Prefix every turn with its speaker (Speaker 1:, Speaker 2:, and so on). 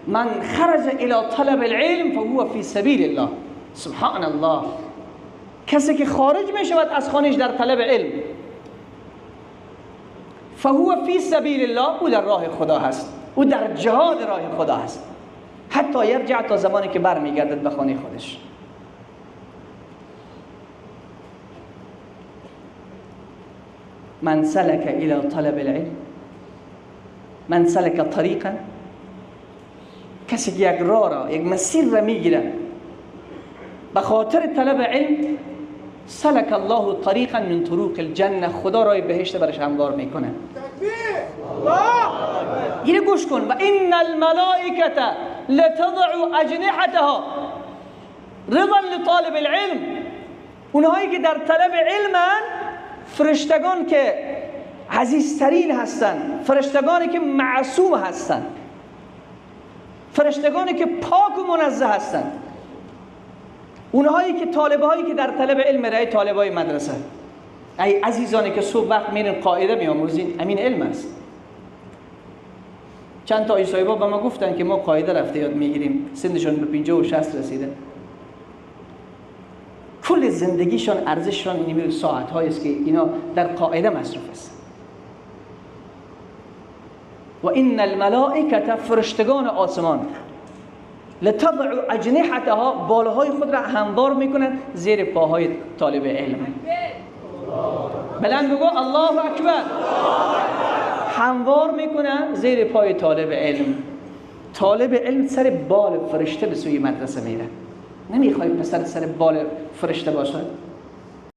Speaker 1: من خرج الى طلب العلم فهو فی سبیل الله. سبحان الله. کسی که خارج می شود از خانهش در طلب علم، فهو فی سبیل الله، او در راه خدا هست، او در جهاد راه خدا هست، حتی یرجع، تا زمانی که برمیگردد به خانه خودش. من سلک الى طلب العلم، من سلک طریقا، کسی که یک راه را، یک مسیر را میگیره به خاطر طلب علم، سلک الله طریقا من طرق الجنه، خدا راه بهشت برش هموار میکنه. اینو گوش کن. و ان الملائکه لتضع اجنحتها رضا لطالب العلم. اونهایی که در طلب علمن، فرشتگان که عزیزترین هستند، فرشتگانی که معصوم هستند، فرشتگانی که پاک و منزه هستند، اونهایی که طالبهایی که در طلب علم، رای طالبای مدرسه، ای عزیزانی که صبح وقت میرین قاعده میآموزین، امین علم است. چند تا صاحبا به ما گفتن که ما قاعده رفته یاد میگیریم، سنشون به 50 و 60 رسیده، کل زندگیشان ارزششان این ساعت هایی است که اینا در قاعده مصروف است. و ان الملائکه، فرشتگان آسمان، لتضع اجنحتها، بالهای خود را هموار میکنند زیر پاهای طالب علم. بلند بگو الله اکبر. هموار میکنند زیر پای طالب علم. طالب علم سر بال فرشته به سوی مدرسه میره. نمیخوای پسر سر بال فرشته باشد؟